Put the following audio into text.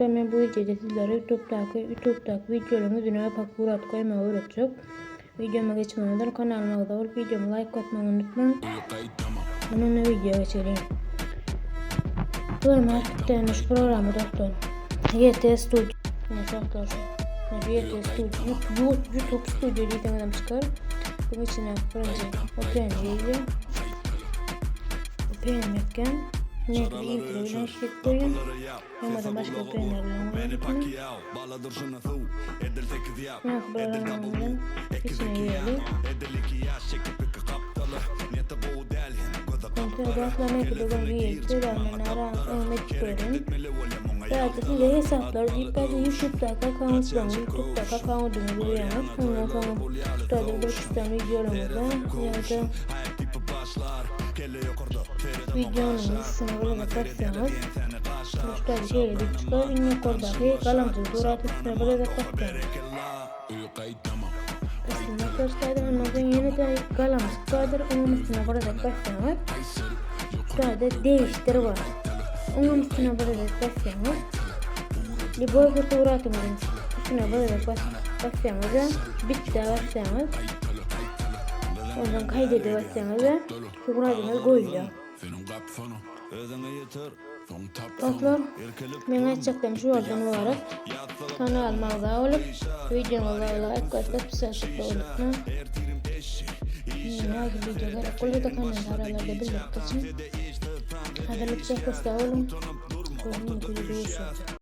Men bu wideoda sizlere YouTube'daky YouTube'daky wideolaryň ýüzüne opak surat goýmagy öwretjek. Wideoma geçmeden ozal kanalyma agza bolup wideoma laýk basmagy unutmaň. Mundan videoya geçeliň. Play Market'ten şu programma dostlar. YT Studio. Ne dostlar şu. YT Studio. YouTube Studio diýseňizem hem çykar. Bunun içine birinji Open video. Open etken. Ne intro bilen şekil goýun. Ýomadan başga trenler bilen oýnadyk. Ýa programmamyzyň içine gireli. Onsoň dostlar men size bugün girip sebäbi men öňüm edip görin. Bärde size hesaplar diýip bärde YouTube'daky akkauntlaryňyzy YouTube'daky akkauntyňyzy görýäňiz. Ondan soň şurada bir küsden wideolaryňyzda ýa-da Wideonyň üstüne bir gezek bassaňyz, Muşdagy şeýle diýip çykar, iň ýokardaky galamjyk surat üstüne bir gezek bassaňyz. Üstüne başlaýar, ondan soň ýene-de galamjyk bardyr, onuň üstüne bir gezek bassaňyz, şurada değiştir bar. Onuň üstüne bir gezek bassaňyz, Liboý bir suratyňyzyň üstüne bir gezek bassaňyz, bitta bassaňyz, Ondan kaýdede bassaňyz-da suratyňyz goýulýar. Dostlar, meň aýtjaklarym şu ýerden ybarat. Kanalyma agza bolup, wideoňyza laýk basyp, podpisaşykda unutmaň. Nähili wideo gerek bolsa-da kommentariýalarda bildirip geçiň. Hazırlykda hoş sag boluň. Görüşmek üzere.